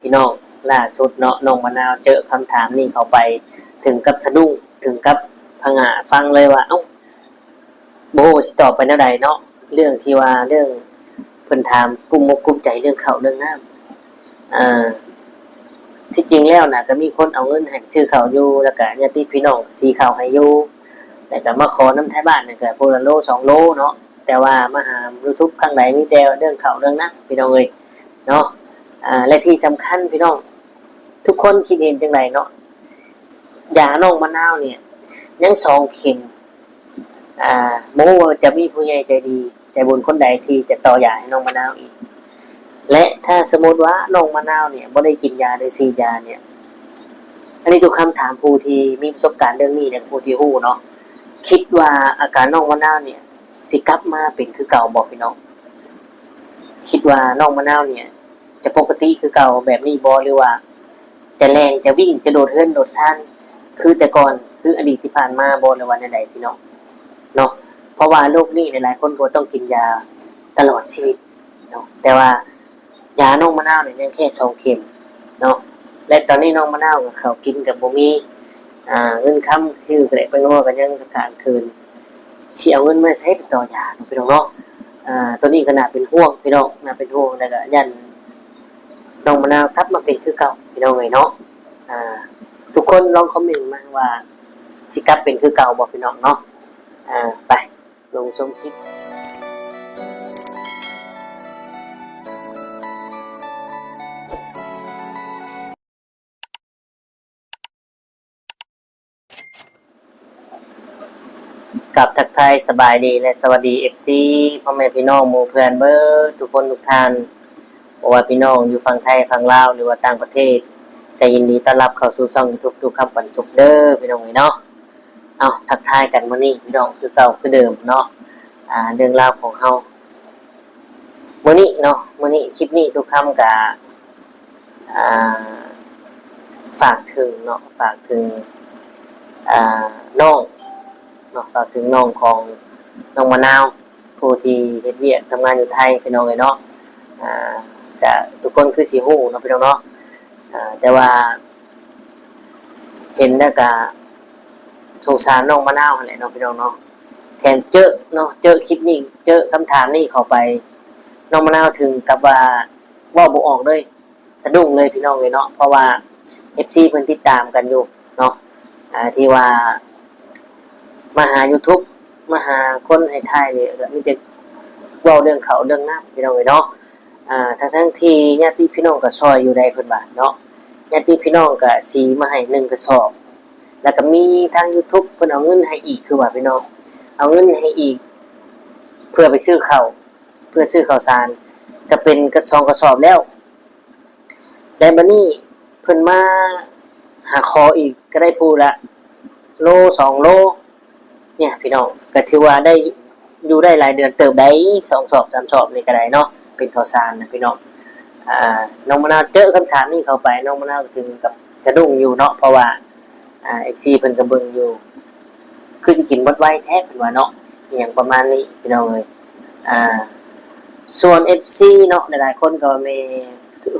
ພີ່ນ້ອງ ລ່າສຸດເນາະ ນ້ອງມະນາວເຈີຄຳຖາມນີ້ເຂົ້າໄປ ເຖິງກັບສະດຸ້ງ ເຖິງກັບຜະຫງາຟັງເລີຍວ່າ ເອົ້າ ບໍ່ຮູ້ຊິຕອບໄປແນວໃດເນາະ ເລື່ອງທີ່ວ່າ ເລື່ອງເພິ່ນຖາມກຸ້ມອົກກຸ້ມໃຈເລື່ອງເຂົ້າເລື່ອງນ້ຳ. ເອີ ທີ່ຈິງແລ້ວນະ ກໍມີຄົນເອົາເງິນໃຫ້ຊື້ເຂົ້າຢູ່ ແລ້ວກໍຍາດຕິພີ່ນ້ອງຊື້ເຂົ້າໃຫ້ຢູ່ ແລ້ວກໍມາຂໍນຳໄທບ້ານນັ້ນກໍຜູ້ລະໂລສອງໂລເນາະ ແຕ່ວ່າມາຫາຢູທູບຄັ້ງໃດມີແຕ່ເລື່ອງເຂົ້າເລື່ອງນ້ຳ ພີ່ນ້ອງເອີຍເນາະ. ອາ ແລະທີ່ສຳຄັນພີ່ນ້ອງ ທຸກຄົນຄິດເຫັນຈັ່ງໃດເນາະ? ຢານ້ອງມະນາວນີ້ຍັງສອງເຂັມ ອາ ບໍ່ຮູ້ວ່າຈະມີຜູ້ໃຫຍ່ໃຈດີໃຈບຸນຄົນໃດທີ່ຈະຕໍ່ຢາໃຫ້ນ້ອງມະນາວອີກ ແລະ ຖ້າສົມມຸດວ່ານ້ອງມະນາວນີ້ບໍ່ໄດ້ກິນຢາ ຫຼື ສີດຢານີ້ ອັນນີ້ທຸກຄຳຖາມຜູ້ທີ່ມີປະສົບການເລື່ອງນີ້ ແລະ ຜູ້ທີ່ຮູ້ເນາະ ຄິດວ່າອາການນ້ອງມະນາວນີ້ ຊິກັບມາເປັນຄືເກົ່າບໍ່ພີ່ນ້ອງ? ຄິດວ່ານ້ອງມະນາວນີ້ຈະປົກກະຕິຄືເກົ່າແບບນີ້ບໍ່ ຫຼືວ່າຈະແລ່ນ ຈະວິ່ງ ຈະໂດດເຮືອນໂດດຊານຄືແຕ່ກ່ອນ ຄືອະດີດທີ່ຜ່ານມາບໍ່ ຫຼືວ່າແນວໃດພີ່ນ້ອງເນາະ? ເພາະວ່າໂລກນີ້ຫຼາຍໆຄົນກໍຕ້ອງກິນຢາຕະຫຼອດຊີວິດເນາະ ແຕ່ວ່າ ຢານ້ອງມະນາວນີ້ຍັງແຄ່ສອງເຂັມເນາະ ແລະ ຕອນນີ້ນ້ອງມະນາວກໍເຂົ້າກິນກໍບໍ່ມີ ອາ ເງິນຄຳຊື້ແປງນົວກໍຍັງຂາດເຂີນ ຊິເອົາເງິນມາໃສໄປຕໍ່ຢາເນາະ ພີ່ນ້ອງເນາະ. ອາ ໂຕນີ້ກໍໜ້າເປັນຫ່ວງພີ່ນ້ອງ ໜ້າເປັນຫ່ວງ ແລ້ວກໍຢ້ານນ້ອງມະນາວກັບມາເປັນຄືເກົ່າ ພີ່ນ້ອງເອີຍເນາະ. ອາ ທຸກຄົນລອງຄອມເມັນມາວ່າ ຊິກັບເປັນຄືເກົ່າບໍ່ ພີ່ນ້ອງເນາະ. ອາ ໄປ ລົງຊົມຄລິບ. ກາບທັກທາຍສະບາຍດີ ແລະ ສະຫວັດດີ ເອັຟຊີ ພໍ່ແມ່ພີ່ນ້ອງໝູ່ເພື່ອນເບິດທຸກຄົນທຸກທ່ານ ບໍ່ວ່າພີ່ນ້ອງຢູ່ຝັ່ງໄທ ຝັ່ງລາວ ຫຼືວ່າຕ່າງປະເທດ ກໍຍິນດີຕ້ອນຮັບເຂົ້າສູ່ຊ່ອງຢູທູບ ຕູ້ຄຳປັນສຸກເດີ ພີ່ນ້ອງເອີຍເນາະ. ເອົ້າ ທັກທາຍກັນມື້ນີ້ພີ່ນ້ອງ ຄືເກົ່າຄືເດີມເນາະ ອາ ເລື່ອງລາວຂອງເຮົາມື້ນີ້ເນາະ ມື້ນີ້ ຄລິບນີ້ຕູ້ຄຳກະ ອາ ຝາກເຖິງເນາະ ຝາກເຖິງ ອາ ນ້ອງເນາະ ຝາກເຖິງນ້ອງຂອງນ້ອງມະນາວ ຜູ້ທີ່ເຮັດວຽກທຳງານຢູ່ໄທ ພີ່ນ້ອງເອີຍເນາະ. ອາ ກະທຸກຄົນຄືຊິຮູ້ເນາະ ພີ່ນ້ອງເນາະ ອາ ແຕ່ວ່າເຫັນແລ້ວກະ ສົງສານນ້ອງມະນາວຫັ້ນແຫຼະເນາະ ພີ່ນ້ອງເນາະ. ແຖມເຈີເນາະ ເຈີຄລິບນີ້ ເຈີຄຳຖາມນີ້ເຂົ້າໄປ ນ້ອງມະນາວເຖິງກັບວ່າເວົ້າບໍ່ອອກເລີຍ ສະດຸ້ງເລີຍ ພີ່ນ້ອງເອີຍເນາະ. ເພາະວ່າ ເອັຟຊີ ເພິ່ນຕິດຕາມກັນຢູ່ເນາະ ອາ ທີ່ວ່າມາຫາຢູທູບ ມາຫາຄົນໃຫ້ຖ່າຍນີ້ ກໍມີແຕ່ເວົ້າເລື່ອງເຂົ້າເລື່ອງນ້ຳ ພີ່ນ້ອງເອີຍເນາະ. ອາ ທັງໆທີ່ຍາດຕິພີ່ນ້ອງກໍຊ່ອຍຢູ່ໃດ ເພິ່ນວ່າເນາະ ຍາດຕິພີ່ນ້ອງກໍສີມາໃຫ້ໜຶ່ງກະສອບ ແລ້ວກໍມີທາງຢູທູບເພິ່ນເອົາເງິນໃຫ້ອີກ ຄືວ່າພີ່ນ້ອງ ເອົາເງິນໃຫ້ອີກ ເພື່ອໄປຊື້ເຂົ້າ ເພື່ອຊື້ເຂົ້າສານ ກໍເປັນກະ ສອງກະສອບແລ້ວ. ແລະ ບັດນີ້ເພິ່ນມາຫາຂໍອີກ ກໍໄດ້ຜູ້ລະໂລສອງໂລ ເນີ້ຍພີ່ນ້ອງ ກໍຖືວ່າໄດ້ ຢູ່ໄດ້ຫຼາຍເດືອນເຕີບໃດ ສອງສອບສາມສອບນີ້ກໍໄດ້ເນາະ ເປັນເຂົ້າສານນະພີ່ນ້ອງ. ອາ ນ້ອງມະນາວເຈີຄຳຖາມນີ້ເຂົ້າໄປ ນ້ອງມະນາວກໍເຖິງກັບສະດຸ້ງຢູ່ເນາະ ເພາະວ່າ ອາ ເອັຟຊີ ເພິ່ນກໍເບິ່ງຢູ່ ຄືຊິກິນໝົດໄວແທ້ ເພິ່ນວ່າເນາະ ອີ່ຫຍັງປະມານນີ້ ພີ່ນ້ອງເອີຍ. ອາ ສ່ວນ ເອັຟຊີ ເນາະ ຫຼາຍໆຄົນກໍວ່າ ແມ່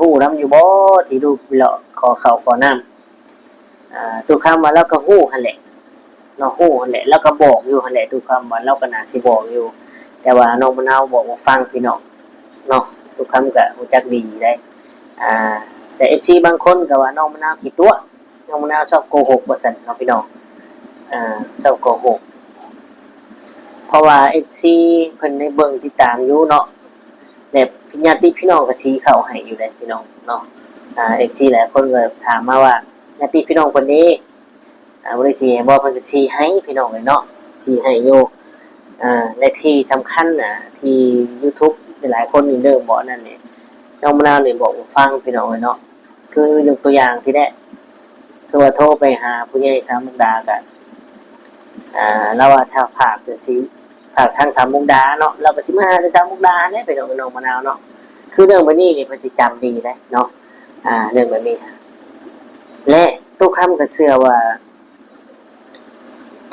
ຮູ້ນຳຢູ່ບໍ່ ທີ່ລູກໄປເລາະຂໍເຂົ້າຂໍນ້ຳ? ອາ ຕູ້ຄຳວ່າລາວກໍຮູ້ຫັ້ນແຫຼະເນາະ ຮູ້ຫັ້ນແຫຼະ ລາວກໍບອກຢູ່ຫັ້ນແຫຼະ ຕູ້ຄຳວ່າລາວກໍໜ້າຊິບອກຢູ່ ແຕ່ວ່ານ້ອງມະນາວບອກບໍ່ຟັງ ພີ່ນ້ອງເນາະ. ຕູ້ຄຳກໍຮູ້ຈັກດີໄດ໋ ອາ ແຕ່ ເອັຟຊີ ບາງຄົນກໍວ່ານ້ອງມະນາວຂີ້ຕົວະ ນ້ອງມະນາວຊອບໂກຫົກວ່າຊັ້ນເນາະ ພີ່ນ້ອງ ອາ ຊອບໂກຫົກ. ເພາະວ່າ ເອັຟຊີ ເພິ່ນໄດ້ເບິ່ງຕິດຕາມຢູ່ເນາະ ແລະ ຍາດຕິພີ່ນ້ອງກໍສີເຂົ້າໃຫ້ຢູ່ເດ້ ພີ່ນ້ອງເນາະ. ອາ ເອັຟຊີ ຫຼາຍຄົນກໍຖາມມາວ່າ ຍາດຕິພີ່ນ້ອງເພິ່ນເດ ອາ ບໍ່ໄດ້ສີໃຫ້ບໍ່? ເພິ່ນກໍສີໃຫ້ ພີ່ນ້ອງເອີຍເນາະ ສີໃຫ້ຢູ່. ອາ ແລະ ທີ່ສຳຄັນນະ ທີ່ຢູທູບຫຼາຍໆຄົນນີ້ເລີ່ມບໍ່ນັ້ນນີ້ ນ້ອງມະນາວນີ້ບອກໃຫ້ຟັງ ພີ່ນ້ອງເອີຍເນາະ. ຄືຍົກຕົວຢ່າງທີ່ແລກ ຄືວ່າໂທໄປຫາຜູ້ໃຫຍ່ຊາວມຸກດາກະ ອາ ລາວວ່າຖ້າຝາກກໍຊິຝາກທາງຊາວມຸກດາເນາະ ລາວກໍຊິມາຫາແຕ່ຊາວມຸກດາຫັ້ນແຫຼະ ພີ່ນ້ອງ ນ້ອງມະນາວເນາະ. ຄືເລື່ອງແບບນີ້ນີ້ເພິ່ນຊິຈຳດີເດ້ເນາະ ອາ ເລື່ອງແບບນີ້. ແລະ ຕູ້ຄຳກໍເຊື່ອວ່າ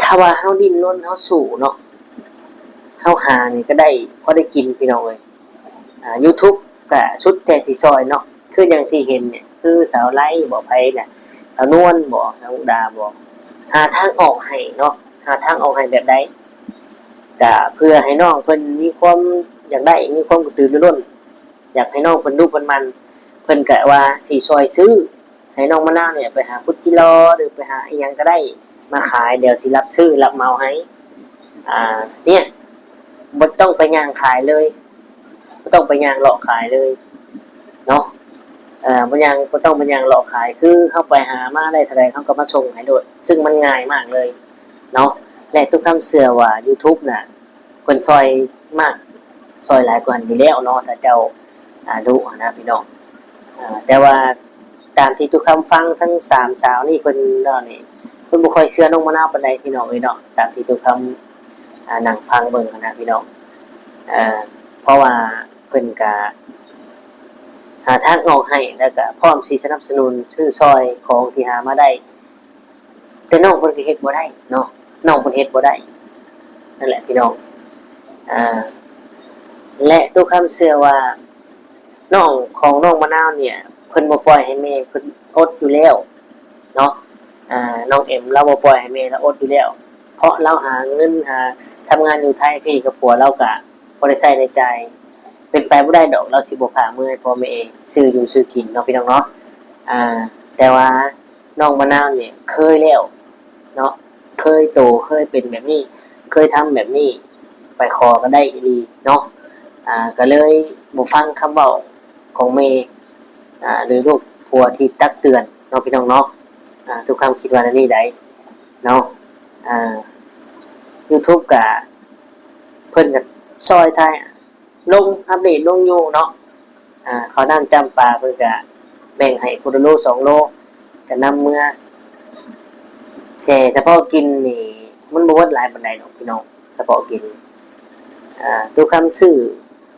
ຖ້າວ່າເຮົາດີ້ນລົນ ເຮົາສູ້ເນາະ ເຮົາຫານີ້ກໍໄດ້ ພໍໄດ້ກິນ ພີ່ນ້ອງເອີຍ. ອາ ຢູທູບກະສຸດແຕ່ຊິຊ່ອຍເນາະ ເ ຄືຢ່າງທີ່ເຫັນນີ້ ຄືສາວໄລບໍ ໃຜນະ ສາວນວນບໍ ສາວມຸກດາບໍ ຫາທາງອອກໃຫ້ເນາະ ຫາທາງອອກໃຫ້ແບບໃດ ກະເພື່ອໃຫ້ນ້ອງເພິ່ນມີຄວາມຢາກໄດ້ ມີຄວາມກະຕືລືລົ້ນ ຢາກໃຫ້ນ້ອງເພິ່ນດຸເພິ່ນໝັ່ນ ເພິ່ນກະວ່າຊິຊ່ອຍຊື້ ໃຫ້ນ້ອງມະນາວນີ້ໄປຫາຄຸດຈິລໍ ຫຼືໄປຫາອີ່ຫຍັງກະໄດ້ມາຂາຍ ດຽວຊິຮັບຊື້ຮັບເໝົາໃຫ້ ອ່າ ເນຍ ບໍ່ຕ້ອງໄປຍ່າງຂາຍເລີຍ ບໍ່ຕ້ອງໄປຍ່າງເລາະຂາຍເລີຍເນາະ ເອີ ບໍ່ຍ່າງ ບໍ່ຕ້ອງໄປຍ່າງເລາະຂາຍ ຄືເຮົາໄປຫາມາໄດ້ເທົ່າໃດ ເຮົາກະມາສົ່ງໃຫ້ໂລດ ຊຶ່ງມັນງ່າຍມາກເລີຍເນາະ ແລະ ຕຸຄຳເຊື່ອວ່າ YouTube ນະ ເພິ່ນຊ່ອຍມາກ ຊ່ອຍຫຼາຍກວ່າຫັ້ນຢູ່ແລ້ວເນາະ ຖ້າເຈົ້າ ອ່າ ດຸຫັ້ນນະພີ່ນ້ອງ ອ່າ ແຕ່ວ່າຕາມທີ່ຕຸຄຳຟັງທັງສາມສາວນີ້ເພິ່ນເວົ້ານີ້ ເພິ່ນບໍ່ຄ່ອຍເຊື່ອນ້ອງມະນາວປານໃດພີ່ນ້ອງເອີຍເນາະ ຕາມທີ່ຕຸຄຳ ອ່າ ນັ່ງຟັງເບິ່ງຫັ້ນນະພີ່ນ້ອງ ເພາະວ່າເພິ່ນກະຫາທາງອອກໃຫ້ ແລ້ວກະພ້ອມຊິສະໜັບສະໜູນຊື້ຊ່ອຍຂອງທີ່ຫາມາໄດ້ ແຕ່ນ້ອງເພິ່ນກະເຮັດບໍ່ໄດ້ເນາະ ນ້ອງເພິ່ນເຮັດບໍ່ໄດ້ ນັ້ນແຫຼະພີ່ນ້ອງ ອ່າ ແລະ ຕຸຄຳເຊື່ອວ່າ ນ້ອງຂອງນ້ອງມະນາວນີ້ ເພິ່ນບໍ່ປ່ອຍໃຫ້ແມ່ເພິ່ນອົດຢູ່ແລ້ວເນາະ ອ່າ ນ້ອງເອັມລາວບໍ່ປ່ອຍໃຫ້ແມ່ລາວອົດຢູ່ແລ້ວ ເພາະລາວຫາເງິນ ຫາທຳງານຢູ່ໄທພີ້ ກັບຜົວລາວກະພໍໄດ້ໃຊ້ໄດ້ຈ່າຍ ເປັນໄປບໍ່ໄດ້ດອກ ລາວຊິບໍ່ພາເມືອໃຫ້ພໍ່ແມ່ຊື້ຢູ່ຊື້ກິນເນາະ ພີ່ນ້ອງເນາະ ອ່າ ແຕ່ວ່າ ນ້ອງມະນາວນີ້ເຄີຍແລ້ວເນາະ ເຄີຍໂຕ ເຄີຍເປັນແບບນີ້ ເຄີຍທຳແບບນີ້ ໄປຂໍກະໄດ້ອີ່ຫຼີເນາະ ອ່າ ກະເລີຍບໍ່ຟັງຄຳເວົ້າຂອງແມ່ ອ່າ ຫຼືລູກຜົວທີ່ຕັກເຕືອນເນາະ ພີ່ນ້ອງເນາະ ອ່າ ຕຸຄຳຄິດວ່າແນວນີ້ໃດເນາະ ອ່າ YouTube ກະ ເພິ່ນກະຊ່ອຍຖ່າຍ ລົງ ອັບເດດລົງຢູ່ເນາະ ອ່າ ເຂົ້ານ້ຳຈ້ຳປາເພິ່ນກະແບ່ງໃຫ້ຜູ້ລະໂລສອງໂລ ກະນຳເມືອແຊ່ສະເພາະກິນນີ້ ມັນບໍ່ເບິດຫຼາຍປານໃດດອກພີ່ນ້ອງ ສະເພາະກິນ ອ່າ ຕຸຄຳຊື້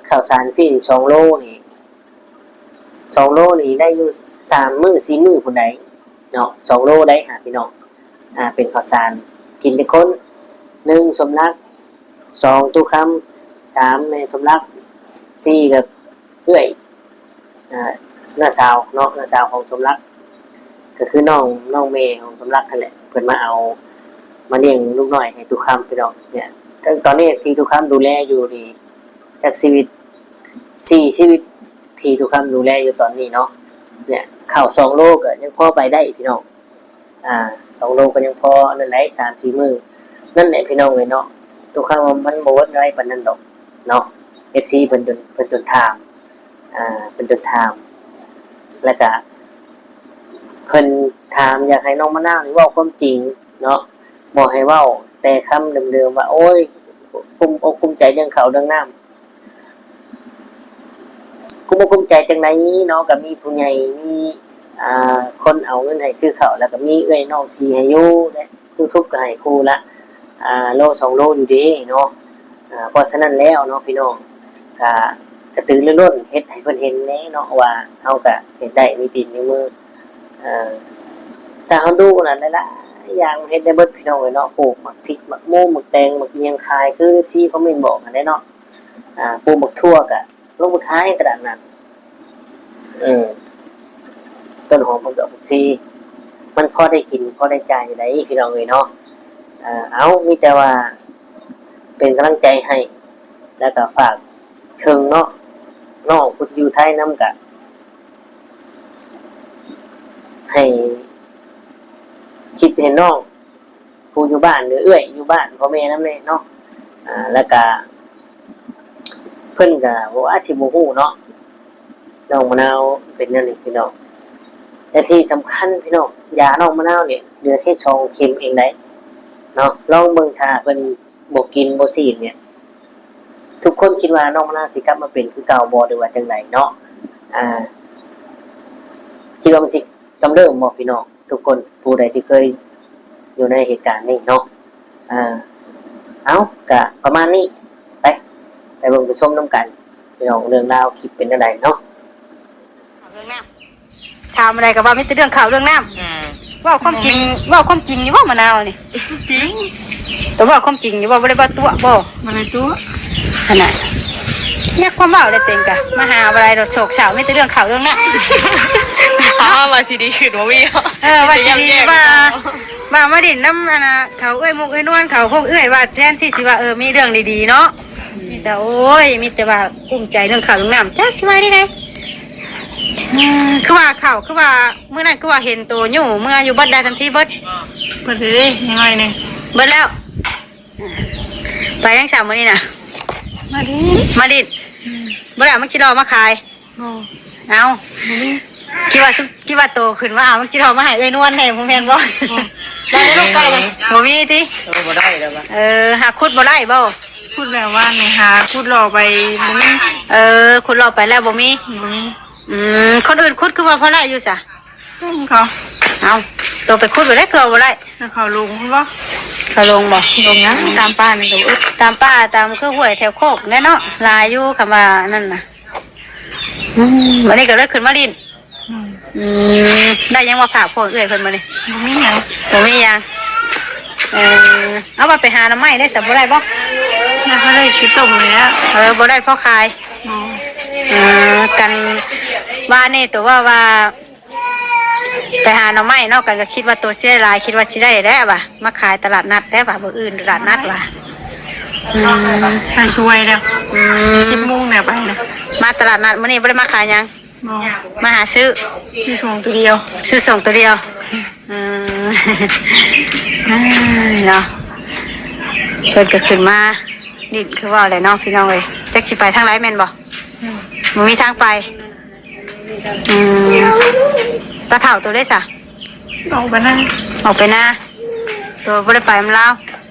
ເຂົ້າສານພີ້ສອງໂລນີ້ ສອງໂລນີ້ໄດ້ຢູ່ສາມມື້ສີ່ມື້ພຸ້ນໃດເນາະ ສອງໂລໄດ໋ຫາພີ່ນ້ອງ ອ່າ ເປັນເຂົ້າສານ ກິນຈັກຄົນ ໜຶ່ງ ສົມລັກ ສອງ ຕຸຄຳ ສາມ ແມ່ສົມລັກ ສີ່ ກະເອື້ອຍ ອ່າ ນ້າສາວເນາະ ນ້າສາວຂອງສົມລັກ ກະຄືນ້ອງ ນ້ອງແມ່ຂອງສົມລັກຫັ້ນແຫຼະ ເພິ່ນມາເອົາ ມາລ້ຽງລູກນ້ອຍໃຫ້ຕຸຄຳ ພີ່ນ້ອງ ເນຍ ເຖິງຕອນນີ້ທີ່ຕຸຄຳດູແລຢູ່ນີ້ ຈັກຊີວິດ ສີ່ຊີວິດ ທີ່ຕຸຄຳດູແລຢູ່ຕອນນີ້ເນາະ ເນຍ ເຂົ້າສອງໂລກະຍັງພໍໄປໄດ້ພີ່ນ້ອງ ອ່າ ສອງໂລກະຍັງພໍນັ້ນໄດ໋ ສາມສີ່ມື້ ນັ້ນແຫຼະພີ່ນ້ອງເອີຍເນາະ ຕຸຄຳວ່າມັນບໍ່ເບິດໄວປານນັ້ນດອກເນາະ ເອັຟຊີ ເພິ່ນຈົນ ເພິ່ນຈົນຖາມ ອ່າ ເພິ່ນຈົນຖາມ ແລ້ວກະເພິ່ນຖາມຢາກໃຫ້ນ້ອງມະນາວນີ້ເວົ້າຄວາມຈິງເນາະ ບໍ່ໃຫ້ເວົ້າແຕ່ຄຳເດີມໆວ່າ ໂອ້ຍ ກຸ້ມອົກກຸ້ມໃຈເລື່ອງເຂົ້າເລື່ອງນ້ຳ ກຸ້ມອົກກຸ້ມໃຈຈັ່ງໃດເນາະ ກະມີຜູ້ໃຫຍ່ ມີ ອ່າ ຄົນເອົາເງິນໃຫ້ຊື້ເຂົ້າ ແລ້ວກະມີເອື້ອຍນ້ອງສີໃຫ້ຢູ່ ແລະ ຢູທູບກະໃຫ້ຄູ່ລະ ອ່າ ໂລສອງໂລຢູ່ເດເນາະ ອ່າ ເພາະສະນັ້ນແລ້ວເນາະ ພີ່ນ້ອງ ກະກະຕືລືລົ້ນເຮັດໃຫ້ເພິ່ນເຫັນແດ່ເນາະ ວ່າເຮົາກະເຮັດໄດ້ ມີຕີນມີມື ເອີ ຖ້າເຮົາດູນະ ຫຼາຍໆຢ່າງເຮັດໄດ້ເບິດ ພີ່ນ້ອງເອີຍເນາະ ປູກໝາກພິກ ໝາກໂມ ໝາກແຕງ ໝາກຫຍັງຂາຍ ຄືເອັຟຊີຄອມເມັນບອກຫັ້ນແຫຼະເນາະ ອ່າ ປູກໝາກຖົ່ວກະລົງໄປຂາຍຕະຫຼາດນັດ ເອີ ຕົ້ນຫອມ ຜັກດອກ ຜັກຊີ ມັນພໍໄດ້ກິນ ພໍໄດ້ຈ່າຍຢູ່ໃດ໋ ພີ່ນ້ອງເອີຍເນາະ ເອົາ ມີແຕ່ວ່າເປັນກຳລັງໃຈໃຫ້ ແລ້ວກະຝາກເຖິງເນາະ ນ້ອງຜູ້ທີ່ຢູ່ໄທນຳ ກະໃຫ້ຄິດເຫັນນ້ອງ ຜູ້ຢູ່ບ້ານ ຫຼືເອື້ອຍຢູ່ບ້ານ ພໍ່ແມ່ນຳແດ່ເນາະ ອ່າ ແລ້ວກະເພິ່ນກະບໍ່ ອາດຊິບໍ່ຮູ້ເນາະ ນ້ອງມະນາວເປັນແນວນີ້ພີ່ນ້ອງ ແລະທີ່ສຳຄັນພີ່ນ້ອງ ຢານ້ອງມະນາວນີ້ເຫຼືອແຄ່ສອງເຂັມເອງໃດ໋ເນາະ ລອງເບິ່ງ ຖ້າເພິ່ນບໍ່ກິນບໍ່ສີດນີ້ ທຸກຄົນຄິດວ່ານ້ອງມະນາວຊິກັບມາເປັນຄືເກົ່າບໍ່ ຫຼືວ່າຈັ່ງໃດເນາະ ອ່າ ຄິດວ່າມັນຊິກຳເລີ່ມບໍ່ພີ່ນ້ອງ? ທຸກຄົນ ຜູ້ໃດທີ່ເຄີຍຢູ່ໃນເຫດການນີ້ເນາະ ເອົາ ກະປະມານນີ້ ໄປ ໄປເບິ່ງໄປຊົມນຳກັນ ພີ່ນ້ອງ ເລື່ອງລາວຄລິບເປັນແນວໃດເນາະ. ເລື່ອງນ້ຳ ຖາມອັນໃດກະວ່າມີແຕ່ເລື່ອງເຂົ້າເລື່ອງນ້ຳ ເວົ້າຄວາມຈິງ ເວົ້າຄວາມຈິງຢູ່ບໍ່ມະນາວນີ້? ຈິງ ໂຕເວົ້າຄວາມຈິງຢູ່ບໍ່? ບໍ່ໄດ້ວ່າຕົວະບໍ່? ບໍ່ໄດ້ຕົວະ ຫັ້ນນະ ຍາກຄວາມເວົ້າເລີຍເຕັງກະ ມາຫາບໍ່ໄດ້ດອກ ໂສກເສົ້າ ມີແຕ່ເລື່ອງເຂົ້າເລື່ອງນ້ຳ. ເຮົາວ່າຊິດີຂຶ້ນບໍ່ມີເນາະ. ເອີ ວ່າຊິດີ ມີແຕ່ ວ່າ ວ່າມາຫຼິ້ນນຳອັນນ່າ ເຂົາເອື້ອຍມຸກເອື້ອຍນວນ ເຂົາພວກເອື້ອຍວ່າ ແທນທີ່ຊິວ່າ ເອີ ມີເລື່ອງດີໆເນາະ. ມີແຕ່ ໂອ້ຍ ມີແຕ່ວ່າກຸ້ມໃຈເລື່ອງເຂົ້າເລື່ອງນ້ຳ ຈັກຊິວ່າແນວໃດ. ເອີ ຄືວ່າເຂົ້າ ຄືວ່າມື້ນັ້ນ ຄືວ່າເຫັນໂຕຍູ້ເມືອຢູ່ເບິດ ໄດ້ທັນທີເບິດ. ເບິດເລີຍ ຍັງໜ້ອຍໜຶ່ງ ເບິດແລ້ວ. ໄປຫຍັງຊະມື້ນີ້ນະ? ມາຫຼິ້ນ ມາຫຼິ້ນ. ອືມ ບໍ່ໄດ້ເອົາໝາກຈິລໍມາຂາຍ? ບໍ່. ເອົ້າ ບໍ່ມີ. ຄິດວ່າ ຄິດວ່າໂຕຂຶ້ນມາເອົາໝາກຈິລໍມາໃຫ້ເອື້ອຍນວນແທ້ ບໍ່ແມ່ນບໍ່? ບໍ່. ໄດ້ລູກໄກ່ນະ? ບໍ່ມີຕິ? ເອີ ບໍ່ໄດ້ແລ້ວວ່າ. ເອີ ຫາຂຸດບໍ່ໄດ້ບໍ່? ຂຸດແລ້ວວ່ານີ້ ຫາຂຸດເລາະໄປບໍ່ມີ. ເອີ ຂຸດເລາະໄປແລ້ວບໍ່ມີ? ບໍ່ມີ. ອືມ ຄົນອື່ນຂຸດຄືວ່າພໍໄດ້ຢູ່ຊະ? ເຂົາ ເອົ້າ ໂຕໄປຂຸດບໍ່ໄດ້ ຄືເອົາບໍ່ໄດ້? ແລ້ວເຂົາລົງພຸ້ນບໍ່? ເຂົາລົງບໍ່? ລົງຫຍັງ ຕາມປ່ານີ້ກໍເອີ ຕາມປ່າ ຕາມຄືຫ້ວຍແຖວໂຄກແຫຼະເນາະ ຫຼາຍຢູ່ ຄຳວ່ານັ້ນນະ. ອືມ ບັດນີ້ກໍເລີຍຂຶ້ນມາຫຼິ້ນ. ອືມ ອືມ ໄດ້ຫຍັງມາຝາກພວກເອື້ອຍເພິ່ນມື້ນີ້? ບໍ່ມີຫຍັງ. ບໍ່ມີຫຍັງ. ເອີ ເອົາວ່າໄປຫາໜໍ່ໄມ້ໄດ້ຊະ ບໍ່ໄດ້ບໍ່? ຍັງບໍ່ໄດ້ ຊິຕົ້ມນີ້ແຫຼະ. ເອີ ບໍ່ໄດ້ພໍຂາຍ. ບໍ່. ເອີ ກັນວ່ານີ້ ໂຕວ່າວ່າ ໄປຫາໜໍ່ໄມ້ເນາະ ກັນກໍຄິດວ່າໂຕຊິໄດ້ຫຼາຍ ຄິດວ່າຊິໄດ້ແຫຼະວ່າ ມາຂາຍຕະຫຼາດນັດແຫຼະວ່າ ມື້ອື່ນຕະຫຼາດນັດວ່າ. ອືມ ໄປຊ່ວຍແລ້ວ. ອືມ ສິບໂມງແລ້ວໄປນະ. ມາຕະຫຼາດນັດມື້ນີ້ບໍ່ໄດ້ມາຂາຍຫຍັງ? ບໍ່. ມາຫາຊື້ ຊື້ສອງໂຕດຽວ. ຊື້ສອງໂຕດຽວ. ອືມ ເນາະ ເພິ່ນກໍຂຶ້ນມາຫຼິ້ນ ຄືເວົ້າແຫຼະເນາະ ພີ່ນ້ອງເອີຍ. ຈັກຊິໄປທາງໃດແມ່ນບໍ່? ອືມ ບໍ່ມີທາງໄປ. ອືມ ຕາເຖົ້າໂຕໃດຊະ? ອອກໄປນາ. ອອກໄປນາ. ໂຕບໍ່ໄດ້ໄປນຳລາວ?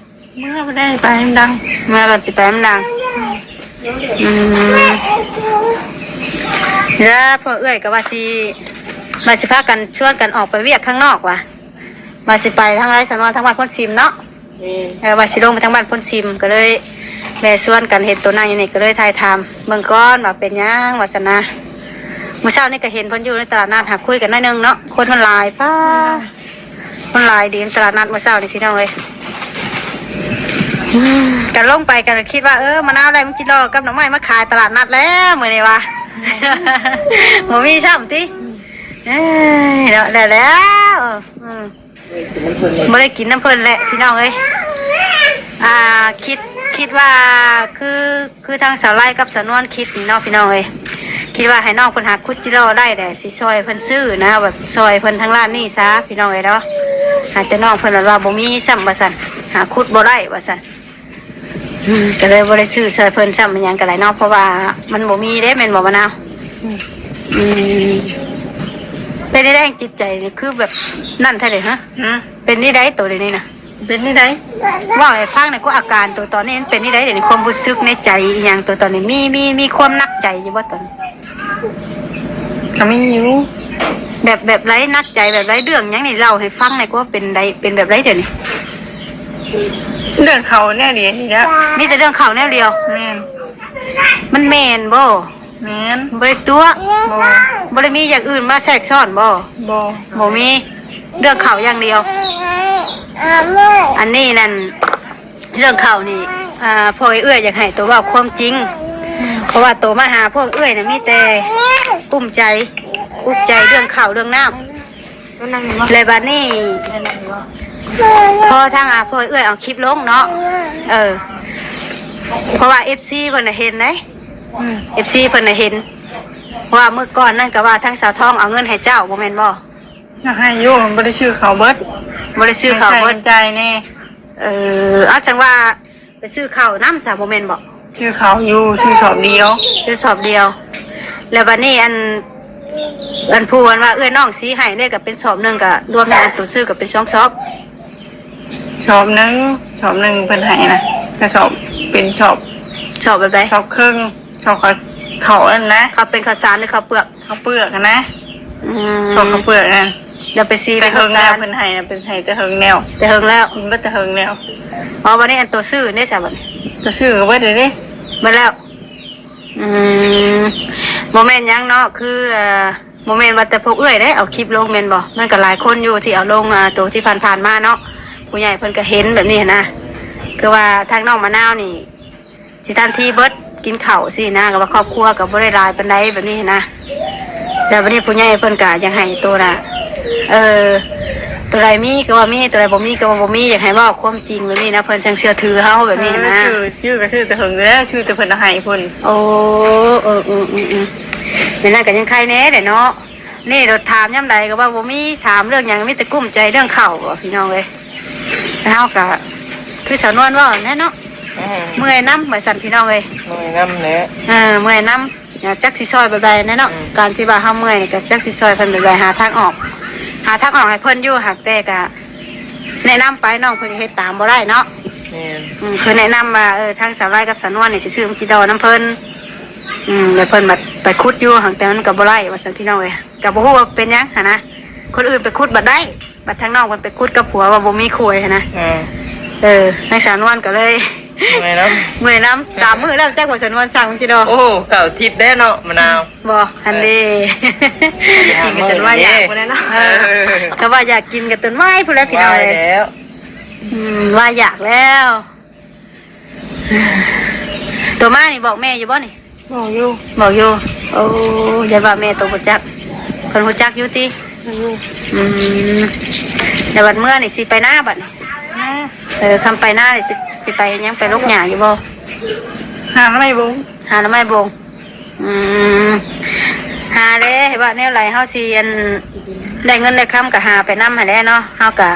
ເມື່ອບໍ່ໄດ້ໄປນຳດັງ. ເມື່ອກ່ອນຊິໄປນຳດັງ. ອືມ ແລ້ວພວກເອື້ອຍກໍວ່າຊິ ວ່າຊິພາກັນຊວນກັນອອກໄປວຽກຂ້າງນອກວ່າ ວ່າຊິໄປທາງໃດຊະເນາະ ທາງບ້ານໂພນຊິມເນາະ. ແມ່ນ. ເອີ ວ່າຊິລົງໄປທາງບ້ານໂພນຊິມ ກໍເລີຍແວ່ຊວນກັນ ເຫັນໂຕນັ່ງຢູ່ນີ້ ກໍເລີຍຖ່າຍຖາມເບິ່ງກ່ອນວ່າເປັນຫຍັງວ່າຊັ້ນນະ. ມື້ເຊົ້ານີ້ກໍເຫັນເພິ່ນຢູ່ໃນຕະຫຼາດນັດ ຫາຄຸຍກັນໜ້ອຍໜຶ່ງເນາະ ຄົນມັນຫຼາຍ ປ້າ ຄົນຫຼາຍດີ ຕະຫຼາດນັດມື້ເຊົ້ານີ້ ພີ່ນ້ອງເອີຍ. ອືມ ກໍລົງໄປກໍຄິດວ່າ ເອີ ມະນາວໄດ້ມັກຈິລໍກັບໜໍ່ໄມ້ມາຂາຍຕະຫຼາດນັດແລ້ວມື້ນີ້ວ່າ ບໍ່ມີຊ້ຳຕິ. ເອີຍ ເນາະ ໄດ້ແລ້ວ. ອືມ ບໍ່ໄດ້ກິນນຳເພິ່ນແຫຼະ ພີ່ນ້ອງເອີຍ. ອ່າ ຄິດ ຄິດວ່າຄື ຄືທາງສາວໄລກັບສາວນວນຄິດນີ້ເນາະ ພີ່ນ້ອງເອີຍ ຄິດວ່າໃຫ້ນ້ອງເພິ່ນຫາຂຸດຈິລໍໄດ້ແຫຼະ ຊິຊ່ອຍເພິ່ນຊື້ນະ ແບບຊ່ອຍເພິ່ນທາງຮ້ານນີ້ຊະ ພີ່ນ້ອງເອີຍເນາະ. ຫາແຕ່ນ້ອງເພິ່ນວ່າບໍ່ມີຊ້ຳວ່າຊັ້ນ ຫາຂຸດບໍ່ໄດ້ວ່າຊັ້ນ. ອືມ ກໍເລີຍບໍ່ໄດ້ຊື້ຊ່ອຍເພິ່ນຊ້ຳ ອີຫຍັງກໍໄດ້ເນາະ ເພາະວ່າມັນບໍ່ມີເດ້ ແມ່ນບໍ່ ມະນາວ? ອືມ ອືມ ເປັນໄດ້ແຮງຈິດໃຈນີ້ ຄືແບບນັ້ນແທ້ເດຮະ? ເປັນນີ້ໄດ໋ໂຕດຽວນີ້ນະ? ເປັນນີ້ໄດ໋? ເວົ້າໃຫ້ຟັງໜ່ອຍ ກວ່າອາການໂຕຕອນນີ້ມັນເປັນນີ້ໄດ໋ ດຽວນີ້ຄວາມຮູ້ສຶກໃນໃຈອີ່ຫຍັງໂຕຕອນນີ້ ມີ ມີ ມີຄວາມໜັກໃຈຢູ່ບໍ່ຕອນນີ້? ກໍມີຢູ່. ແບບ ແບບໃດ ໜັກໃຈແບບໃດ ເລື່ອງຫຍັງນີ້ ເລົ່າໃຫ້ຟັງແດ່ ກວ່າເປັນໃດ ເປັນແບບໃດດຽວນີ້? ເລື່ອງເຂົາແນວດຽວນີ້ແຫຼະ. ມີແຕ່ເລື່ອງເຂົາແນວດຽວ? ແມ່ນ. ມັນແມ່ນບໍ່? ແມ່ນ. ບໍ່ໄດ້ຕົວະ? ບໍ່. ບໍ່ໄດ້ມີຢ່າງອື່ນມາແຊກຊ້ອນບໍ່? ບໍ່. ບໍ່ມີ. ເລື່ອງເຂົາຢ່າງດຽວ. ອັນນີ້ນັ້ນ ເລື່ອງເຂົ້ານີ້ ອ່າ ພວກເອື້ອຍຢາກໃຫ້ໂຕເວົ້າຄວາມຈິງ ເພາະວ່າໂຕມາຫາພວກເອື້ອຍນະ ມີແຕ່ກຸ້ມໃຈ ອຸກໃຈເລື່ອງເຂົ້າເລື່ອງນ້ຳ. ແລະບາດນີ້ ພໍທາງ ອ່າ ພວກເອື້ອຍເອົາຄລິບລົງເນາະ ເອີ ເພາະວ່າເອັຟຊີເພິ່ນນະເຫັນເດ້ ເອັຟຊີເພິ່ນນະເຫັນ ເພາະວ່າມື້ກ່ອນນັ້ນກໍວ່າທາງສາວທອງເອົາເງິນໃຫ້ເຈົ້າ ບໍ່ແມ່ນບໍ່? ຢາກໃຫ້ຢູ່ ມັນບໍ່ໄດ້ຊື້ເຂົ້າເບິດ ບໍ່ໄດ້ຊື້ເຂົ້າເບິດ ໃຊ້ຈ່າຍແດ່. ເອີ ເອົາ ຈັ່ງວ່າໄປຊື້ເຂົ້ານຳຊະ ບໍ່ແມ່ນບໍ? ຊື້ເຂົ້າຢູ່ ຊື້ສອບດຽວ ຊື້ສອບດຽວ. ແລ້ວບັດນີ້ ອັນ ອັນຜູ້ ອັນວ່າເອື້ອຍນ້ອງຊິໃຫ້ເດ້ ກໍເປັນສອບໜຶ່ງ ກໍລວມໃນອັນໂຕຊື້ກໍເປັນສອງສອບ ສອບໜຶ່ງ ສອບໜຶ່ງເພິ່ນໃຫ້ນະ ກະສອບ ເປັນສອບ ສອບແບບໃດ? ສອບເຄິ່ງ ສອບເຂົ້າ ເຂົ້າອັນນັ້ນນະ ເຂົ້າເປັນເຂົ້າສານ ຫຼື ເຂົ້າເປືອກ? ເຂົ້າເປືອກຫັ້ນນະ ອືມ ຊ່ວງເຂົ້າເປືອກນັ້ນ ແລ້ວໄປຊີ ແຕ່ເຫິງແລ້ວ ເພິ່ນໃຫ້ນະ ເພິ່ນໃຫ້ແຕ່ເຫິງແລ້ວ ແຕ່ເຫິງແລ້ວ ກິນເບິດແຕ່ເຫິງແລ້ວ. ອໍ ບັດນີ້ອັນໂຕຊື້ເດ້ຊະ ບັດນີ້ ໂຕຊື້ກໍເບິດແລ້ວເດ້ ເບິດແລ້ວ. ອືມ ບໍ່ແມ່ນຫຍັງເນາະ ຄື ເອີ ບໍ່ແມ່ນວ່າແຕ່ພວກເອື້ອຍເດ້ເອົາຄລິບລົງແມ່ນບໍ່? ມັນກໍຫຼາຍຄົນຢູ່ທີ່ເອົາລົງ ອ່າ ໂຕທີ່ຜ່ານໆມາເນາະ ຜູ້ໃຫຍ່ເພິ່ນກໍເຫັນແບບນີ້ຫັ້ນນະ ຄືວ່າທາງນ້ອງມະນາວນີ້ ຊິທັນທີເບິດ ເກ ກິນເຂົ້າຊີ້ນະ ກໍວ່າຄອບຄົວກໍບໍ່ໄດ້ຫຼາຍປານໃດແບບນີ້ນະ. ແລ້ວບັດນີ້ຜູ້ໃຫຍ່ເພິ່ນກໍຢາກໃຫ້ໂຕນະ ເອີ ໂຕໃດມີກໍວ່າມີ ໂຕໃດບໍ່ມີກໍວ່າບໍ່ມີ ຢາກໃຫ້ເວົ້າຄວາມຈິງແບບນີ້ນະ ເພິ່ນຈັ່ງເຊື່ອຖືເຮົາແບບນີ້ນະ. ເອີ ຊື້ ຊື້ກໍຊື້ແຕ່ເຫິງແລ້ວ ຊື້ແຕ່ເພິ່ນເອົາໃຫ້ພຸ້ນ. ໂອ້ ເອີໆໆໆ ແບບນັ້ນກໍຍັງໄຄແດ່ເນາະ. ນີ້ໂດດຖາມຍາມໃດກໍວ່າບໍ່ມີ ຖາມເລື່ອງຫຍັງ ມີແຕ່ກຸ້ມໃຈເລື່ອງເຂົ້າ ພີ່ນ້ອງເອີຍ. ເຮົາກໍຄືສາວນວນເວົ້ານັ້ນແຫຼະເນາະ ອືມ ເມື່ອຍນຳວ່າຊັ້ນ ພີ່ນ້ອງເອີຍ. ເມື່ອຍນຳແຫຼະ ເອີ ເມື່ອຍນຳ ຈັກຊິຊ່ອຍແບບໃດແດ່ເນາະ. ອືມ ການທີ່ວ່າເຮົາເມື່ອຍນີ້ກໍຈັກຊິຊ່ອຍເພິ່ນແບບໃດ ຫາທາງອອກ ຫາທາງອອກໃຫ້ເພິ່ນຢູ່. ຫາກແຕ່ກໍແນະນຳໄປ ນ້ອງເພິ່ນກໍເຮັດຕາມບໍ່ໄດ້ເນາະ. ແມ່ນ ອືມ ຄືແນະນຳວ່າ ເອີ ທາງສາວໄລກັບສາວນວນນີ້ຊິຊື້ມັກຈິດອງນຳເພິ່ນ ອືມ ແລ້ວເພິ່ນບັດໄປຂຸດຢູ່ ຫາກແຕ່ມັນກໍບໍ່ໄດ້ວ່າຊັ້ນ ພີ່ນ້ອງເອີຍ. ກໍບໍ່ຮູ້ວ່າເປັນຫຍັງຫັ້ນນະ ຄົນອື່ນໄປຂຸດບັດໄດ້ ບັດທາງນ້ອງເພິ່ນໄປຂຸດກັບຜົວວ່າບໍ່ມີຂວາຍຫັ້ນນະ. ເອີ ເອີ ນາງສາວນວນກໍເລີຍເມື່ອຍນຳ ເມື່ອຍນຳ. ສາມມື້ແລ້ວຈັກວ່າສາວນວນສັ່ງຊິດອກ. ໂອ້ ເຂົ້າທິດແດ່ເນາະ ມະນາວ. ບໍ່ ຫັ້ນເດ້ ເອີ ກິນກັນຈົນວ່າຢາກພຸ້ນແຫຼະເນາະ. ເອີ ເອີ ກໍວ່າຢາກກິນກັນຈົນໄວພຸ້ນແຫຼະ ພີ່ນ້ອງເອີຍ. ອືມ ວ່າຢາກແລ້ວ. ໂຕມານີ້ບອກແມ່ຢູ່ບໍ່ນີ້? ບອກຢູ່ ບອກຢູ່. ໂອ້ ຢ້ານວ່າແມ່ໂຕບໍ່ຈັກ ເພິ່ນຮູ້ຈັກຢູ່ຕິ? ຮູ້ຢູ່. ອືມ ແລ້ວບັດເມື່ອນີ້ຊິໄປນາບັດນີ້? ນາ. ເອີ ຄຳໄປນານີ້ຊິ ຊິໄປເຮັດຫຍັງ ໄປລົກຫຍ້າຢູ່ບໍ່? ຫາໜໍ່ໄມ້ບົງ ຫາໜໍ່ໄມ້ບົງ. ອືມ ຫາແຫຼະ ເຫັນວ່າແນວໃດເຮົາຊິ ອັນ ໄດ້ເງິນໄດ້ຄຳກໍຫາໄປນຳຫັ້ນແຫຼະເນາະ. ເຮົາກໍ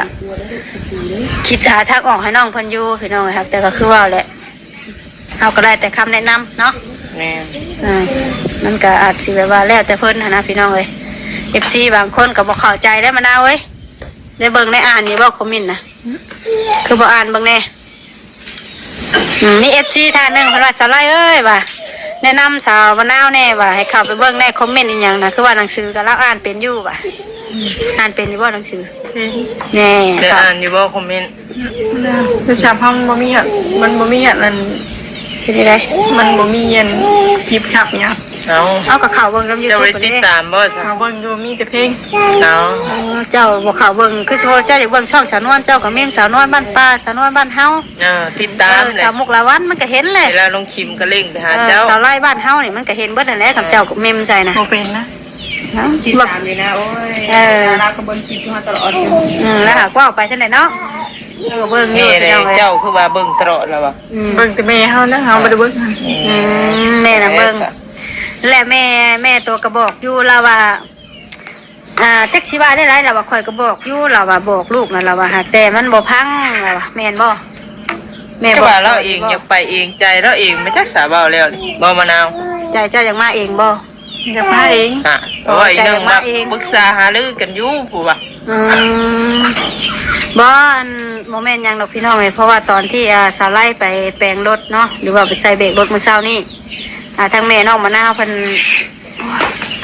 ຄິດຫາທາງອອກໃຫ້ນ້ອງເພິ່ນຢູ່ ພີ່ນ້ອງເອີຍ. ແຕ່ກໍຄືເວົ້າແຫຼະ ເຮົາກໍໄດ້ແຕ່ຄຳແນະນຳເນາະ. ແມ່ນ ເອີ ມັນກໍອາດຊິແບບວ່າແລ້ວແຕ່ເພິ່ນຫັ້ນນະ ພີ່ນ້ອງເອີຍ. ເອັຟຊີບາງຄົນກໍບໍ່ເຂົ້າໃຈເດ້ ມະນາວເອີຍ. ໄດ້ເບິ່ງໄດ້ອ່ານຢູ່ບໍ່ຄອມເມັນນະ? ຄືບໍ່ອ່ານເບິ່ງແດ່? ອືມ ມີເອັຟຊີທ່ານໜຶ່ງເພິ່ນວ່າ ສາວໄລເອີຍ ວ່າ ແນະນຳສາວມະນາວແດ່ ວ່າໃຫ້ເຂົ້າໄປເບິ່ງແດ່ ຄອມເມັນອີ່ຫຍັງນະ ຄືວ່າໜັງສືກໍລາວອ່ານເປັນຢູ່ ວ່າ ອ່ານເປັນຢູ່ບໍ່ໜັງສື? ເປັນ. ແນ່ ໄດ້ອ່ານຢູ່ບໍ່ຄອມເມັນ? ໂທລະສັບເຮົາມັນບໍ່ມີ ມັນບໍ່ມີອັນນັ້ນ. ເປັນຈັ່ງໃດ? ມັນບໍ່ມີອັນ ຈິບສັບຫຍັງ. ເອົາ ເອົາ ກໍເຂົ້າເບິ່ງນຳຢູທູບ ເຈົ້າບໍ່ໄດ້ຕິດຕາມບໍ່ຊະ? ເຂົ້າເບິ່ງຢູ່ ມີແຕ່ເພງ. ເອົາ ເອີ ເຈົ້າບໍ່ເຂົ້າເບິ່ງ ຄືສົມມຸດເຈົ້າຢາກເບິ່ງຊ່ອງສາວນວນ ເຈົ້າກໍເມມສາວນວນບ້ານປ່າ ສາວນວນບ້ານເຮົາ. ເອີ ຕິດຕາມ ເອີ ແຫຼະ ສາວມຸກລາວັນ ມັນກໍເຫັນແຫຼະ. ເວລາລົງຄລິບກໍເລັ່ງໄປຫາເຈົ້າ. ເອີ ສາວໄລບ້ານເຮົານີ້ມັນກໍເຫັນເບິດຫັ້ນແຫຼະ ເອີ ຄຳເຈົ້າກໍເມມໃສ່ນະ. ບໍ່ເປັນນະ ເນາະ ຕິດຕາມຢູ່ນະ. ໂອ້ຍ ເອີ ລາວກໍເບິ່ງຄລິບຢູ່ ເຮົາຕະຫຼອດຢູ່. ອືມ ລາວຫາກເວົ້າໄປຊັ້ນແຫຼະເນາະ. ເອີ ເບິ່ງຢູ່ ພີ່ນ້ອງເອີຍ. ເຈົ້າຄືວ່າເບິ່ງຕະຫຼອດລະວະ? ອືມ ເບິ່ງແຕ່ແມ່ເຮົານະ ເຮົາບໍ່ໄດ້ເບິ່ງ. ອືມ ແມ່ນະເບິ່ງ. ແລະແມ່ ແມ່ຕົວກໍບອກຢູ່ລາວວ່າ ອ່າ ຈັກຊິວ່າແນວໃດລະວ່າ ຂ້ອຍກໍບອກຢູ່ລະວ່າ ບອກລູກນະລະວ່າ ຫາກແຕ່ມັນບໍ່ຟັງລະວ່າ. ແມ່ນບໍ່? ແມ່ບອກ ແຕ່ວ່າລາວເອງຢາກໄປເອງ ໃຈລາວເອງ ມາຈັກສາເວົ້າແລ້ວນີ້ ບໍ່ມະນາວ? ໃຈເຈົ້າຢາກມາເອງບໍ່? ຢາກມາເອງ. ອ່າ ເພາະວ່າອີກໜຶ່ງວ່າ ເອີ ໃຈຢາກມາເອງ ປຶກສາຫາລືກັນຢູ່ຜູ້ວ່າ. ອືມ ບໍ່ ອັນ ບໍ່ແມ່ນຫຍັງດອກພີ່ນ້ອງເອີຍ ເພາະວ່າຕອນທີ່ ອ່າ ສາວໄລໄປແປງລົດເນາະ ຫຼືວ່າໄປໃສ່ເບຣກລົດມື້ເຊົ້ານີ້ ອ່າ ທາງແມ່ນ້ອງມະນາວເພິ່ນ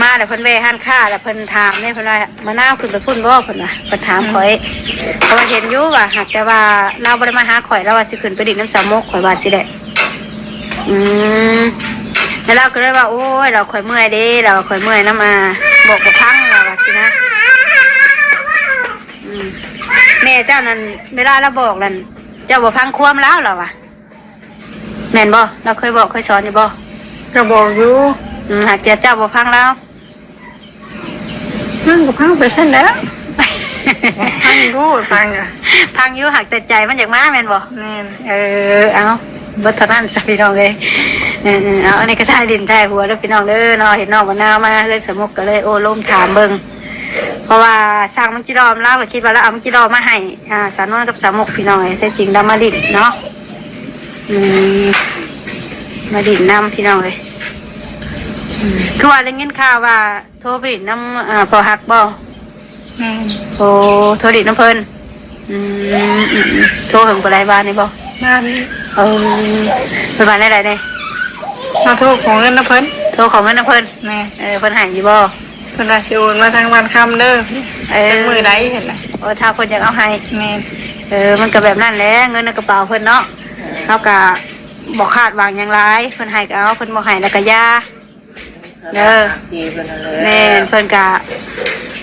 ມາ ແລ້ວເພິ່ນແວ່ຮ້ານຄ້າ ແລ້ວເພິ່ນຖາມເດ້ ເພິ່ນວ່າ ມະນາວຂຶ້ນໄປພຸ້ນບໍ່ ເພິ່ນວ່າ ເພິ່ນຖາມຂ້ອຍ. ອືມ ເພາະວ່າເຫັນຢູ່ວ່າ ຫາກແຕ່ວ່າລາວບໍ່ໄດ້ມາຫາຂ້ອຍ ລາວວ່າຊິຂຶ້ນໄປຫຼິ້ນນຳສາວມຸກ ຂ້ອຍວ່າຊີ້ແຫຼະ. ອືມ ແລ້ວລາວກໍເລີຍວ່າ ໂອ້ຍ ລາວ ຂ້ອຍເມື່ອຍເດ້ ລາວວ່າ ຂ້ອຍເມື່ອຍນຳ ອ່າ ບອກບໍ່ຟັງ ລາວວ່າຊີ້ນະ. ອືມ ແມ່ເຈົ້ານັ້ນ ເວລາລາວບອກນັ້ນ ເຈົ້າບໍ່ຟັງຄວາມລາວ ລາວວ່າ. ແມ່ນບໍ່? ລາວເຄີຍບອກເຄີຍສອນຢູ່ບໍ່? ກໍບອກຢູ່. ອືມ ຫາກແຕ່ເຈົ້າບໍ່ຟັງລາວ. ຟັງກໍຟັງໄປຊັ້ນແຫຼະ. ຟັງຢູ່ ຟັງອະ ຟັງຢູ່ ຫາກແຕ່ໃຈມັນຢາກມາແມ່ນບໍ່? ແມ່ນ. ເອີ ເອົາ ເບິດເທົ່ານັ້ນຊະພີ່ນ້ອງເອີຍ. ເອີໆ ເອົາ ອັນນີ້ກໍຖ່າຍຫຼິ້ນຖ່າຍຫົວເດີພີ່ນ້ອງເດີເນາະ. ເຫັນນ້ອງມະນາວມາເຮືອນສາວມຸກ ກໍເລີຍໂອ້ລົມຖາມເບິ່ງ ເພາະວ່າສັ່ງມັກຈິດອງ ລາວກໍຄິດວ່າລາວເອົາມັກຈິດອງມາໃຫ້ ອ່າ ສາວນວນກັບສາວມຸກ ພີ່ນ້ອງເອີຍ. ແທ້ຈິງລາວມາຫຼິ້ນເນາະ. ອືມ ມາຫຼິ້ນນຳພີ່ນ້ອງເອີຍ. ອືມ ຄືວ່າໄດ້ຍິນຂ່າວວ່າໂທໄປຫຼິ້ນນຳ ອ່າ ພໍ່ຮັກບໍ່? ແມ່ນ. ໂອ້ ໂທຫຼິ້ນນຳເພິ່ນ. ອືມ ອືມໆ ໂທເຖິງປານໃດ ວານນີ້ບໍ່? ວານນີ້. ເອີ ເພິ່ນວ່າແນວໃດແດ່? ເຮົາໂທຂໍເງິນນຳເພິ່ນ. ໂທຂໍເງິນນຳເພິ່ນ. ແມ່ນ. ເອີ ເພິ່ນໃຫ້ຢູ່ບໍ່? ເພິ່ນວ່າຊິໂອນມາທາງບ້ານຄຳເດີ. ເອີ ຈັກມື້ໃດຫັ້ນນະ. ໂອ້ ຖ້າເພິ່ນຢາກເອົາໃຫ້. ແມ່ນ. ເອີ ມັນກໍແບບນັ້ນແຫຼະ ເງິນໃນກະເປົາເພິ່ນເນາະ. ເອີ ເຮົາກະບໍ່ຄາດຫວັງຫຍັງຫຼາຍ ເພິ່ນໃຫ້ກໍເອົາ ເພິ່ນບໍ່ໃຫ້ແລ້ວກໍຢ່າເດີ. ແມ່ນ. ເພິ່ນກະ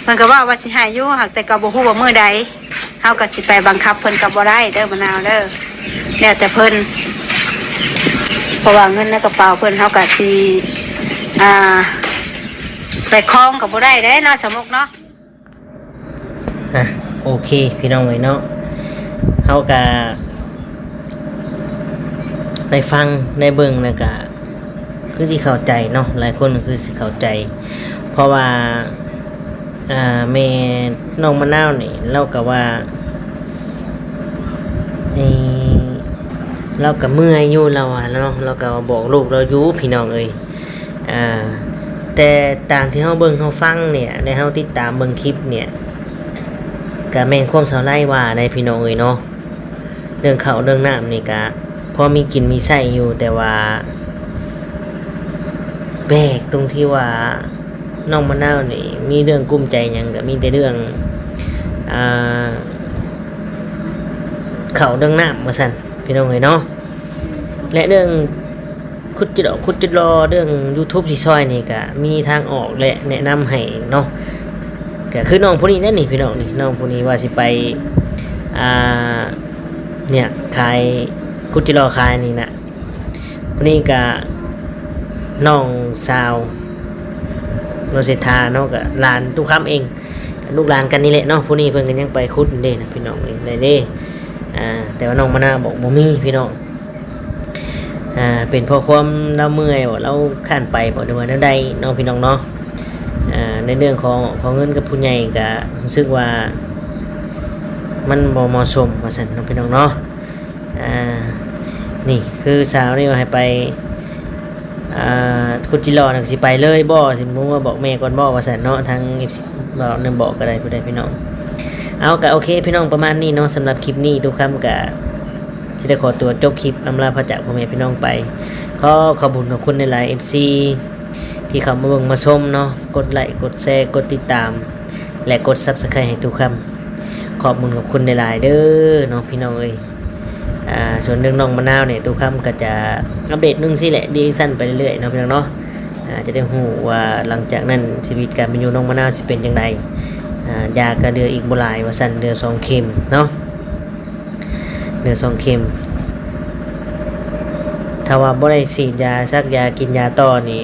ເພິ່ນກະເວົ້າວ່າຊິໃຫ້ຢູ່ ຫາກແຕ່ກໍບໍ່ຮູ້ວ່າມື້ໃດ. ເຮົາກໍຊິໄປບັງຄັບເພິ່ນກໍບໍ່ໄດ້ເດີ ມະນາວເດີ ແລ້ວແຕ່ເພິ່ນ. ເພາະວ່າເງິນໃນກະເປົາເພິ່ນ ເຮົາກະຊິ ອ່າ ໄປຄອງກະບໍ່ໄດ້ເດ້ເນາະ ສາວມຸກເນາະ. ອ່ະ ໂອເຄ ພີ່ນ້ອງເອີຍເນາະ, ເຮົາກະໄດ້ຟັງໄດ້ເບິ່ງ ແລ້ວກະຄືຊິເຂົ້າໃຈເນາະ, ຫຼາຍຄົນຄືຊິເຂົ້າໃຈ ເພາະວ່າ ອ່າ ແມ່ນ້ອງມະນາວນີ້ ລາວກະວ່າ ເອີ ລາວກະເມື່ອຍຢູ່ ລາວວ່າເນາະ, ລາວກະບອກລູກລາວຢູ່ ພີ່ນ້ອງເອີຍ. ອ່າ ແຕ່ຕາມທີ່ເຮົາເບິ່ງເຮົາຟັງເນີ້ຍ ແລະ ເຮົາຕິດຕາມເບິ່ງຄລິບເນີ້ຍ ກະແມ່ນຄວາມສາວໄລວ່າໄດ໋ ພີ່ນ້ອງເອີຍເນາະ. ເລື່ອງເຂົ້າເລື່ອງນ້ຳນີ້ກະພໍມີກິນມີໃຊ້ຢູ່ ແຕ່ວ່າແປກຕົງທີ່ວ່ານ້ອງມະນາວນີ້ມີເລື່ອງກຸ້ມໃຈຫຍັງ ກະມີແຕ່ເລື່ອງ ອ່າ ເຂົ້າເລື່ອງນ້ຳວ່າຊັ້ນ ພີ່ນ້ອງເອີຍເນາະ. ແລະ ເລື່ອງຂຸດຈິດອກຂຸດຈິດຫຼໍ່ ເລື່ອງຢູທູບຊິຊ່ອຍນີ້ກະມີທາງອອກ ແລະ ແນະນຳໃຫ້ເນາະ. ກະຄືນ້ອງຜູ້ນີ້ແຫຼະນີ້ ພີ່ນ້ອງນີ້ ນ້ອງຜູ້ນີ້ວ່າຊິໄປ ອ່າ ເນີ້ຍ ຂາຍ ຂຸດຈິດຫຼໍ່ຂາຍນີ້ນະ. ຜູ້ນີ້ກະນ້ອງສາວນ້ອງເສດຖາເນາະ, ກະຫຼານຕູ້ຄຳເອງ ກະລູກຫຼານກັນນີ້ແຫຼະເນາະ. ຜູ້ນີ້ເພິ່ນກະຍັງໄປຂຸດເດ້ນະ ພີ່ນ້ອງເອີຍ ໄດ້ເດ້. ອ່າ ແຕ່ວ່ານ້ອງມະນາວບອກບໍ່ມີ ພີ່ນ້ອງ. ອ່າ ເປັນເພາະຄວາມລາວເມື່ອຍບໍ ລາວຄ້ານໄປບໍ ຫຼືວ່າແນວໃດເນາະ ພີ່ນ້ອງເນາະ. ອ່າ ໃນເລື່ອງຂອງ ຂອງເງິນກັບຜູ້ໃຫຍ່ກະຮູ້ສຶກວ່າມັນບໍ່ເໝາະສົມວ່າຊັ້ນເນາະ ພີ່ນ້ອງເນາະ. ອ່າ ນີ້ຄືສາວນີ້ວ່າໃຫ້ໄປ ອ່າ ຂຸດຈິດຫຼໍ່ນະ ຊິໄປເລີຍບໍ ຊິບໍ່ມາບອກແມ່ກ່ອນບໍວ່າຊັ້ນເນາະ. ທາງ ເອັຟຊີ ເວົ້ານຳບອກກະໄດ້ ຜູ້ໃດ ພີ່ນ້ອງ. ເອົາ ກະໂອເຄ ພີ່ນ້ອງ ປະມານນີ້ເນາະ. ສຳລັບຄລິບນີ້ ຕູ້ຄຳກະຊິໄດ້ຂໍຕົວຈົບຄລິບ ອຳລາພາຈາກພໍ່ແມ່ພີ່ນ້ອງໄປ. ຂໍຂອບບຸນຂອບຄຸນຫຼາຍໆ ເອັຟຊີ ທີ່ເຂົ້າມາເບິ່ງມາຊົມເນາະ, ກົດໄລ ກົດແຊ ກົດຕິດຕາມ ແລະ ກົດຊັບສະໄຄຣບ໌ໃຫ້ຕູ້ຄຳ. ຂອບບຸນຂອບຄຸນຫຼາຍໆເດີເນາະ ພີ່ນ້ອງເອີຍ. ອ່າ ສ່ວນເລື່ອງນ້ອງມະນາວນີ້ ຕູ້ຄຳກະຈະອັບເດດໜຶ່ງຊີ້ແຫຼະ ຣີແອັກຊັນໄປເລື້ອຍໆເນາະ ພີ່ນ້ອງເນາະ. ອ່າ ຈະໄດ້ຮູ້ວ່າຫຼັງຈາກນັ້ນຊີວິດການເປັນຢູ່ນ້ອງມະນາວຊິເປັນຈັ່ງໃດ. ອ່າ ຢາກະເຫຼືອອີກບໍ່ຫຼາຍວ່າຊັ້ນ, ເຫຼືອສອງເຂັມເນາະ, ເຫຼືອສອງເຂັມ. ຖ້າວ່າບໍ່ໄດ້ສີດຢາ ສັກຢາ ກິນຢາຕໍ່ນີ້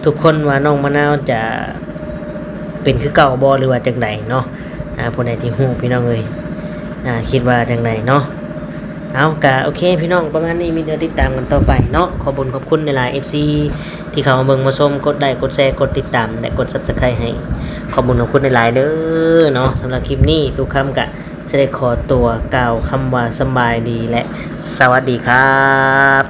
ທຸກຄົນວ່ານ້ອງມະນາວຈະເປັນຄືເກົ່າບໍ່ ຫຼືວ່າຈັ່ງໃດເນາະ. ອ່າ ຜູ້ໃດທີ່ຮູ້ ພີ່ນ້ອງເອີຍ ອ່າ ຄິດວ່າຈັ່ງໃດເນາະ. ເອົາ ກະໂອເຄ ພີ່ນ້ອງ ປະມານນີ້ ມີແຕ່ຕິດຕາມກັນຕໍ່ໄປເນາະ. ຂອບບຸນຂອບຄຸນຫຼາຍໆ ເອັຟຊີ ທີ່ເຂົ້າມາເບິ່ງມາຊົມ, ກົດໄລ ກົດແຊ ກົດຕິດຕາມ ແລະ ກົດຊັບສະໄຄຣບ໌ໃຫ້. ຂອບບຸນຂອບຄຸນຫຼາຍໆເດີເນາະ. ສຳລັບຄລິບນີ້ ຕູ້ຄຳກະຊິໄດ້ຂໍຕົວກ່າວຄຳວ່າສະບາຍດີ ແລະ ສະຫວັດດີຄັບ.